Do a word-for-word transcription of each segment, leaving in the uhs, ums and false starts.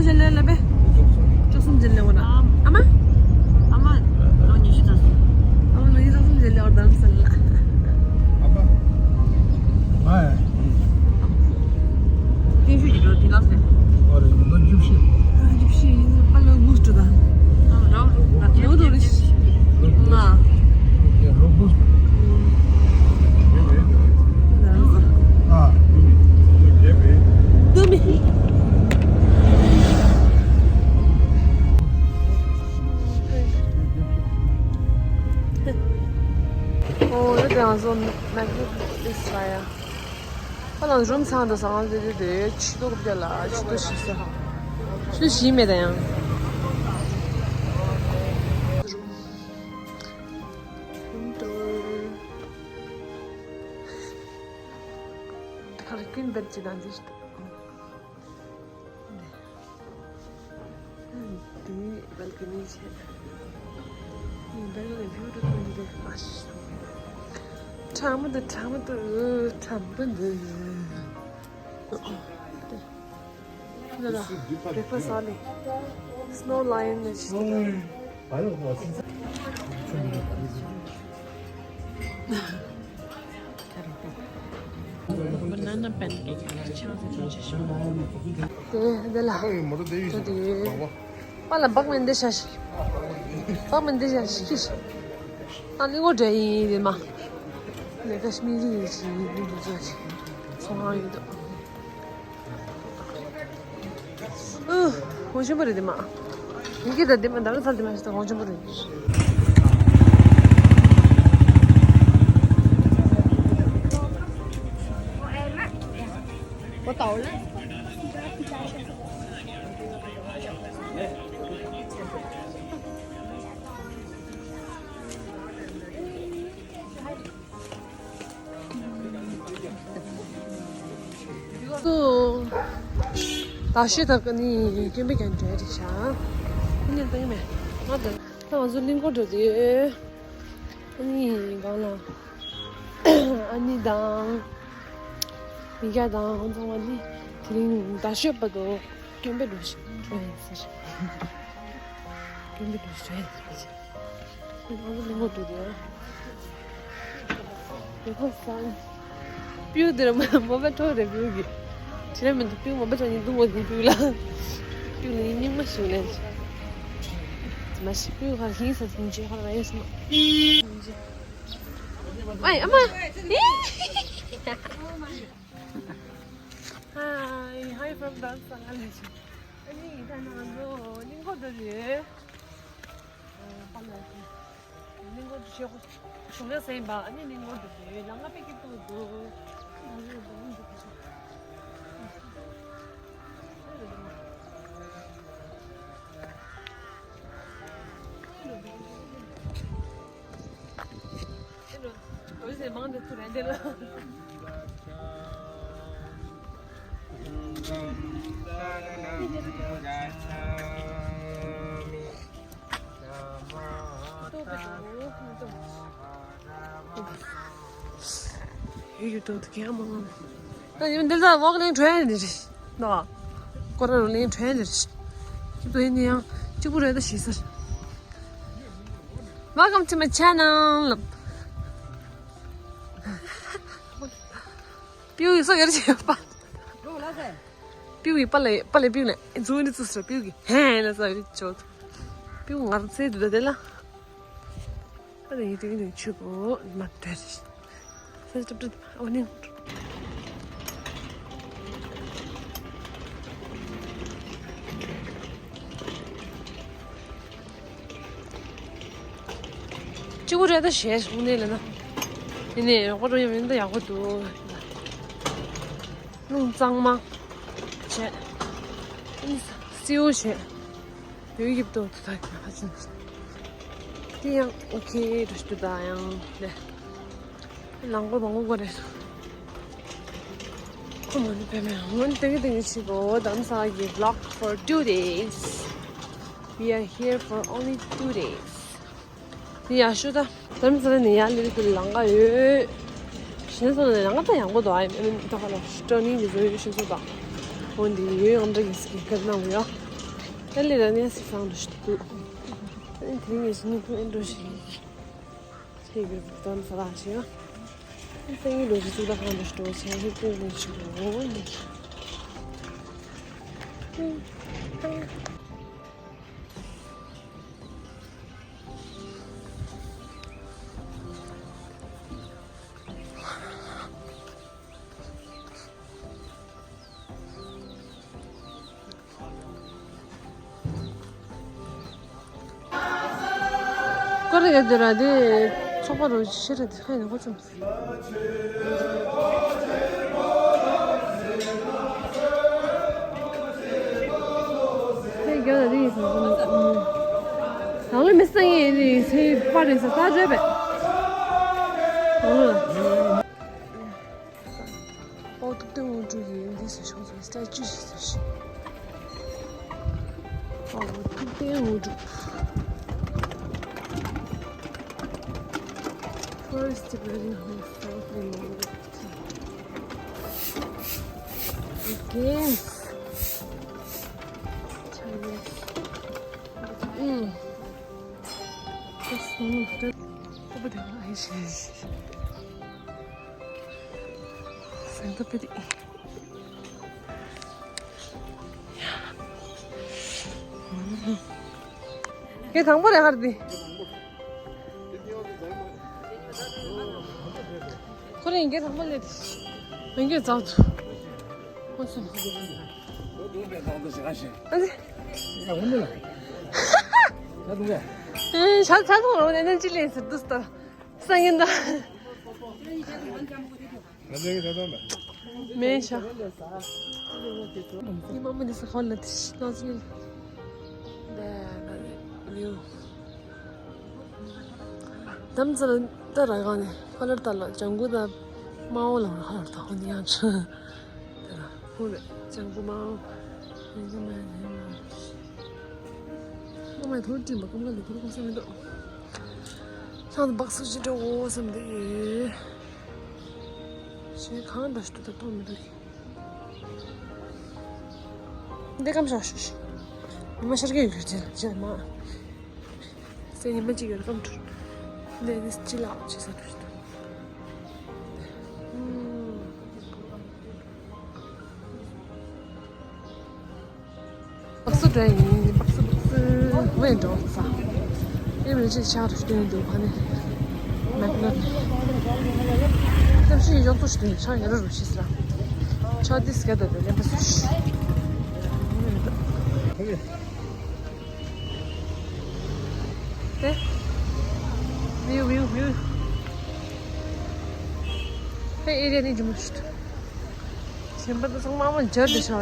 ཇལ་ལེ་ལ་བེ། བཅུ་གསུམ་ཇལ་ལེ་འོ་ན། ཨ་མ། ཨ་མ། ལོ་ཉི་ཤུ་རྩ་གསུམ། ཨ་མ་ལོ་ཉི་ཤུ་རྩ་གསུམ་ཇལ་ལེ་འོ་རྡ་རམ་ས་ལ། ཨ་མ། ཨ་ཡ། ཏིན་ཤུ་ཡི་འགྲོ་དེ་ལ་སེ། ཨ་རེ་ང་ལོ་བཅུ་བཞི། ཨ་བཅུ་བཞི་ཡིན་པ་ལོ་ངུ་སྤྲོ་ད། ཨ་རོ་རོ་རོ་རོ་རེ་ཤི། ང་། ཡ་ལོ་བུ། ཨ། ཏུ་མི། ཨོ་ཡ་དེ་ང་ཚོ་མེག་ནེ་ཊི་ལིས་ལ་ཡ། ཁོ་ལ་རུམ་ཚང་དུ་ཟང་དེ་དེ་དེ་ཆུ་ཏོག་བརྒྱ་ལ་ཆུ་ཏོག་ཞིག་ཟེར། ཆུ་ཏོག་ཞིག་མེད་ད་ཡང་། ཁར་ཀུན་བེར་ཅི་དང་འདི་ཞིག་འདི་བལ་ཀ་ནི་བྱས། འདི་བལ་ཀ་ནི་བིའུ་ཏི་ཕུལ་འདུག་ཨ་ཤ། ཁྲ་མོ་འདུག་ཁྲ་མོ་འདུག་ཁྲ་མོ་འདུག་འདི་ལ་བྲེག་ཕ་སི་ཟ་ལེ། སི་ནོ་ལ་ཡོན་ནི་ཞིག Banana pancake ཆང་ས་ཆང་ཆེ་ཤོས། དེ་དེ་ལ། དེ་དེ། པ་ལ་བག་མེན་དེ་ཤ་ཤི། བག་མེན་དེ་ཤ་ཤི་ཤི། ཨ་ནི་ངོ་འདྲ་ཡིན་དེ་མ། ནེ་ཀ་ཤི་མི་རི་ཡིན་ཤི་ཡིན་དུ་ཚོ་ཤི། ཚོང་ཁང་ཡོད་དོ། ཨུ། ཧོང་ཆེན་པོ་རེད་དེ་མ། ཡིན་གྱི་ད་དེ་མ་ད་རུ་ཚར་དེ་མ་ཞིག་ད་ཧོང་ཆེན་པོ་རེད། ད་ཤི་ད་ཀ་ནི་སྐྱོན་པའི་ཀྱང་འདྲ་རེད་ཤག་ཁོ་ནས་ད་ཡིན་མེད་ང་ད་ད་ང་ཚོ་གླིང་སྐོར་འགྲོ་དུས་ཨ་ནི་གང་ལ་ཨ་ནི་དང་མི་སྐྱ་དང་ཁོང་ཚང་མ་ནི་དེ་རིང་ད་ཤོད་པ་དོ་སྐྱོན་པའི་འགྲོ་ཞིག་འགྲོ་ཡིན་ཟེར། སྐྱོན་པའི་འགྲོ་ཞིག་འགྲོ་ཡིན་ཟེར། ང་ཚོ་གླིང་སྐོར་འགྲོ་དུས་ཨ། ཡོད་ཁོ་སང་། པིའུ་དེ་ར་མ་མ་པ་ཐོག་རེ་པིའུ་གི། ཁྱེད་ར་མི་འདུག་པིའུ་མ་པ་ཐོག་ཉིན་འདུག་མོ་དེ་པིའུ་ལ། པིའུ་ལ་ཡིན་སྙིང་མ་ཞུ་ལེ། མ་ཤི་པིའུ་ཧ་ཧིང་ས་སྙིང་རྗེ་ཧ་ར་ཡེ་སི་མ། ཨའི་ཨ་མ། Hi, hi from Dharamsala. ཨ་ནི་ད་ནང་ལོ་གླིང་སྐོར་འགྲོ་རེད། པ་ལ་གླིང་སྐོར་ཞོག་ཞོག་ཡ་ཟེར་ཡིན་པ་ཨ་ནི་གླིང་སྐོར་འགྲོ་དུས་ལམ་ཁ་དཔེ་སྐྱིད་པོ་འདུག་ང་རེ་རེ་འགྲོ་འདུག་གི་ཞོག་འོད་ཟེར་མང་དུ་ཐུག་རན་དེ་ལ། ཡུ་ཡུ་ཏོ་ཏོ་ཁྱེད་མང་། ད་ཡིན་འདི་ལ་ཝོག་ལེན་ཁྲོན་ནི་རེད། ནོ། ཀོ་ར་རུ་ལེན་ཁྲོན་ནི་རེད། ཁྱེད་ཏོ་ཡིན་ནི་ཡང་གཅིག་པུ་རེད་ད་ཞེས་ཟེར། Welcome to my channel. ལབ། པིའུ་ཡི་སོ་ཡར་བྱེད་པ། པིའུ་ཡི་པ་ལེ་པ་ལེ་པིའུ་ལེ་ཛུ་ནི་ཙུ་སོ་པིའུ་གི་ཧེ་ན་ས་ཡི་ཅོ། པིའུ་ངར་ཚེ་དུ་ད་དེ་ལ། ཨ་ནི་ཡི་ཏིང་ཏིང་ཆུ་བོ་མ་དྲེར། ས་ཅབ་ཏུ་ཨོ་ནི། གཅིག་པུ་རེད་ད་ཞེས་གསུངས་ནས་ལ་ན། ཡིན་ནས་རོགས་པ་རོགས་ཡོད་མིན་ད་ཡག་པོ་འདུག་རླུང་གཙང་མ་བྱས། ཨ་ནི་སེའུ་བྱས། ཡོད་ཡིབ་ཏོ་ཏུ་ཐག་ཧ་ཅང་། དེ་ཡང་ཨོ་ཁེ་འགྲོ་ཞུ་ད་ཡང་ལེ། ལང་པོ་མང་པོ་རེད། ཁོ་མོ་ནི་བེ་མེ་ཧོན་ཏེ་གི་ཏེ་གི་ཆི་གོ་དམ་ས་གི་vlog for two days. We are here for only two days. དེ་ཡ་ཤུ་ད་དམ་ས་ནི་ཡ་ལི་ཏུ་ལང་ག་ཡོད། ཤིན་སོ་ནི་ལང་ག་ད་ཡང་པོ་དོ་ཨ་ཡིན་ཏོ་ཧ་ལ་ཤུ་ཏོ་ནི་གི་ཟོ་ཡོད་ཤིན་སོ་ད། འོན་ཏེ་ཡོད་ཡང་འདྲ་གི་སི་གི་ཀར་ན་བུ་ཡ། ཨ་ལེ་ར་ནས་སི་ཧྥང་འགྲོ་ཞིག་འདུག་ཨ་ནི་དེ་རིང་ངས་ཉིན་གུང་ཨེ་འགྲོ་ཞིག་ཡིན། ཁྱེད་ཀྱི་དོན་ས་ལགས་ཤིག་ཡང་། སང་ཉིན་འགྲོ་ཞིག་ཚུགས་ད་གང་འགྲོ་ཞིག་འགྲོ་ཆེ་ཧེ་ཏེ་རེ་ཞིག་འགྲོ་འོ་ཡིན། ཀོ་རེ་ཡ་དེ་ར་དེ་ཚོགས་པ་རུ་ཤེས་ར་དེ་ཁ་ཡིན་ན་ཀོ་ཙམ། ཧེ་རྒྱ་ལ་རི་ཡི་ཐང་ཐང་། ལ་མི་སང་ཡིན་རི་སེ་པ་རི་ས་ས་རེ་བས། ཨོ་ཐུབ་བསྟན་དངོས་གྲུབ་ཀྱི་འདི་ཟེར་ཤོག་ཟེར་སི་ཊེ་ཅུ་ཞིག་ཟེར་ཤིག་ཨོ་ཐུབ་བསྟན་དངོས་གྲུབ། First Tibetan Home South Remote against China. ཨུམ། ཁོ་སོང་ནས་ཁོ་པ་དེ་ཨ་ཡེ་ཤེས། སེང་ད་པེ་ཏི། ངས་དང་པོ་རེད་ཧར་དི། ཁོ་རང་ངས་དང་པོ་ལས་དི། ངས་ཚར་ཚུ། ཁོ་སོང་། ཨ་ཙི། ཨེ་ཤ་ཚ་ཚོང་རོགས་ནས་ནས་ཅི་ལས་ཟེར་དུས་ལྟར། སང་ཉིན་ད། མེད་ཤག་ཉི་མ་མི་འདི་སུ་ཧོན་ལ་དེ་ཤི་ན་ཟིན། དེ་ན་ལིའུ། དམ་ཚ་ལ་ད་ར་གང་ནས་ཧ་ལར་ད་ལ་ལྗང་གུ་ད་མ་འོ་ལ་ཧ་ལར་ད་ཧོན་ཡང་ཆུ། དེ་ལ་ཧུ་ལ་ལྗང་གུ་མ་འོ། ཡིན་གི་མ་ཡིན་མ། ཨ་མའི་ཐུགས་དྲིན་པ་ཀམ་ཀ་ལི་ཐུགས་ཁོང་སེ་མི་འདུག་ལྷང་དུ་སྦག་སུ་ཅི་འདྲ་འོ་བསམ་དེ། ཞེས་གང་འདྲ་ཞིག་ཏུ་ད་གཏོང་མི་འདུག་འདི་ཀམ་ཤོག་ཤོག་ཤོག་ཉི་མ་ཤར་གྱི་ཡོད་ཀྱི་རྗེས་ལ་རྗེས་མ། སེ་ཉི་མ་གཅིག་ཡོད་ཀམ་འཕྲུལ། འདི་ནི་ཅི་ལགས་ཅི་ས་འཕྲུལ། སྦག་སུ་འགྲོ་ཡིན། སྦག་སུ་སྦག་སུ་ཝེ་འགྲོ་ས། ཨེ་མི་ཅིག་ཆགས་རུ་སྟོན་འདུག་ཧ་ནི། མེག་ནོ། ཏམ་ཤི་ཡོང་ཚོ་ཞིག་ཆགས་ཡ་རུ་རུ་ཤི་ས། ཆགས་དིས་ག་དོ་དེ་ལེན་པ་སུ་ཤི། དེ། ཝིའུ་ཝིའུ་ཝིའུ། ཧེ་ཨེ་རི་ཡ་ནི་ཇི་མ་ཤི། གཞན་པ་དེ་ཚང་མ་མ་འཇར་དེ་ཆགས་ཡ།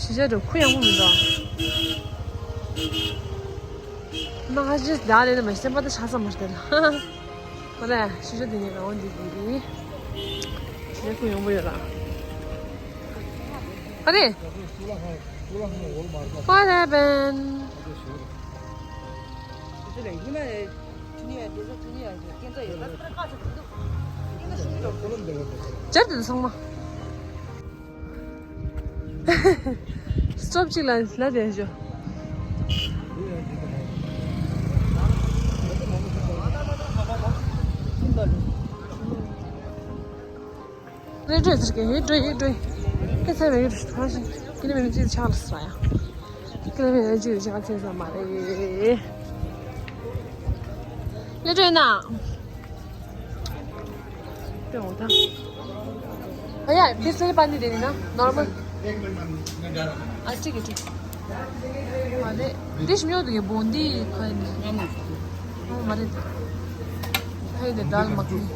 ཤི་ཆ་དེ་ཁུ་ཡང་མོ་མི་འདུག་ནག་ཅི་ལ་ལས་ནི་མ་སེམས་པ་དེ་ཆགས་ས་མ་རེད་ལ། ཨོ་ལེ་ཤི་ཆ་དེ་ནི་རང་འདི་གི་ཤི་ཆ་ཁུ་ཡང་མོ་ཡོད་ལ། ཨ་རེ། What happened? ཇར་དེ་ཚང་མ། སྟོབ་ཅིག་ལ་ལ་དེ་ཞོ། རེད་འགྲོ་ཟེར་གི་ཡོད་འགྲོ་ཡོད་འགྲོ། ཁྱེད་ཚ་བའི་ཡོད་འགྲོ་ཞིག་ཁ་ཞིག་ཀི་ལི་མི་ཊར་གཅིག་ཆགས་ལ་ཟེར་ཡ། ཀི་ལི་མི་ཊར་གཅིག་ཆགས་ཚེ་ས་མ་རེད། ལེ་འགྲོ་ཡོད་ན། དེ་འོ་ད། ཨ་ཡ་དེ་སེ་པ་ནི་དེ་ནི་ན་ནོར་མལ། ཨ་གཅིག་གི་གཅིག་མ་རེད། འདི་ཞིམ་ཡོད་འདུག་གི་བོ་འདི་ཁ་ནི། ཨ་མ་རེད། ཧེ་དེ་དཱལ་མ་ཁ་ནི།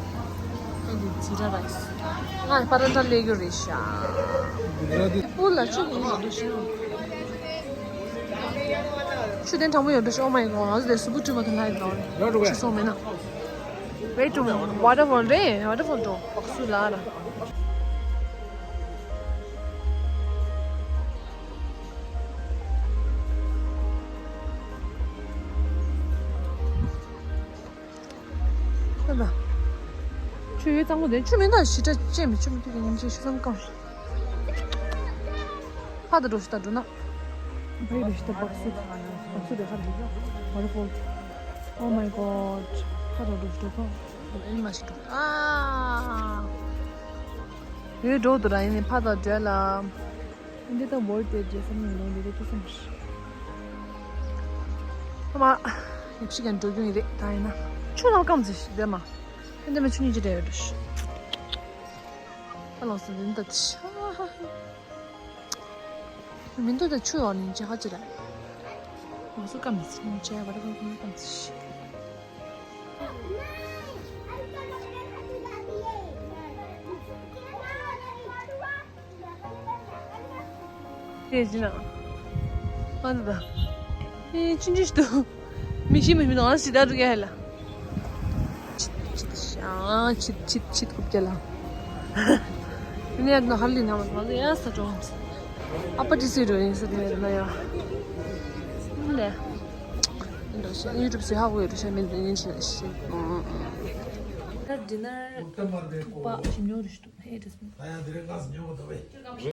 ཧེ་དེ་ཛི་ར་རའི་སི། ང་པ་ར་ཏ་ལས་རྒྱུ་རེད་ཤག་པུ་ལ་ཆུ་ཡིན་ཞིག་འདུག་ཤག་ཆུ་དེ་གྲང་མོ་ཡོད་འདུག་ཤག Oh my God. ང་ཚོ་དེ་སུ་བུ་ཀྲུ་མ་ཐུ་ལྷ་ཡི་དང་། ཆུ་སོང་མེད་ན། Wait to waterfall རེད། Waterfall འགྲོ། སྦག་སུ་ལ་ར། ཨ་མ། ཆུ་ཡོད་གཙང་པོ་དེ་ཆུ་མི་འདུག་ཞི་དྲག་ཅེས་མི་ཆུ་མི་འདུག་ཉིན་ཆེ་ཤི་སང་ཀང་། ཕ་དུ་འགྲོ་ཤི་ད་འགྲོ་ན། ཕ་གི་རེ་ཤི་ད་བག་སུ་བག་སུ་རེ་ཁ་རེ་ཤི་ད། Waterfall. Oh my god. ཁ་རོ་རུ་ཤི་ད་ཁོ། ཨེ་མ་ཤི་ད། ཨ། ཡོད་འགྲོ་འདུག་ར། ཡིན་ནི་ཕ་དང་འབྲེལ་ལ། འདི་ད་བོར་ཏེ་རྗེས་སུ་མི་ལོང་འདི་རེད་ཐུགས་སེམས་ཤི། ཨ་མ། ཡག་ཤི་ཀྱང་འགྲོ་རྒྱུ་ཡིན་རེད་ད། ཡིན་ན། ཆུ་ནང་སྐམ་ཟེར་ཤི་དེ་མ། འདི་མ་ཆུ་ཉིད་ཅི་འདྲ་ཡོད་འགྲོ་ཤི། ཨ་ལོ་སི་འདི་ད་ཤ། མི་འདུག་ད་ཆུ་ཡོང་ནི་ཅི་ཧ་ཅི་ར། ང་ཚོ་སྐམ་ནས་ཚིག་ཅེས་བར་གང་གང་སྐམ་ཚིག་དེ་ཅི་ན། ཨ་ད་ད། ཨེ་ཅི་འདྲི་ཞིག་འདུག་མི་ཤི་མི་མི་ནང་ཞི་ད་རུ་ག་ཧ་ལ། ཆིད་ཆིད་ཆིད་ཆིད་ཆིད་ཀུབ་ཀྱ་ལ། ནས་ན་ཧར་ལི་ན་མ་ང་ཡ་ས་ཅོ། ཨ་པ་ཏི་སི་རུ་ཡིན་ས་དེ་ན་ཡ། ནས། ཡུ་ཊུབ་སི་ཧ་གོ་ཡོད་ཤ་མིན་ཡིན་ཤ་ཤ། ད་ཌི་ནར་པ་ཞིམ་ཉོ་རུ་ཞིག་འདུག་ཧེ་ཏེ་སི།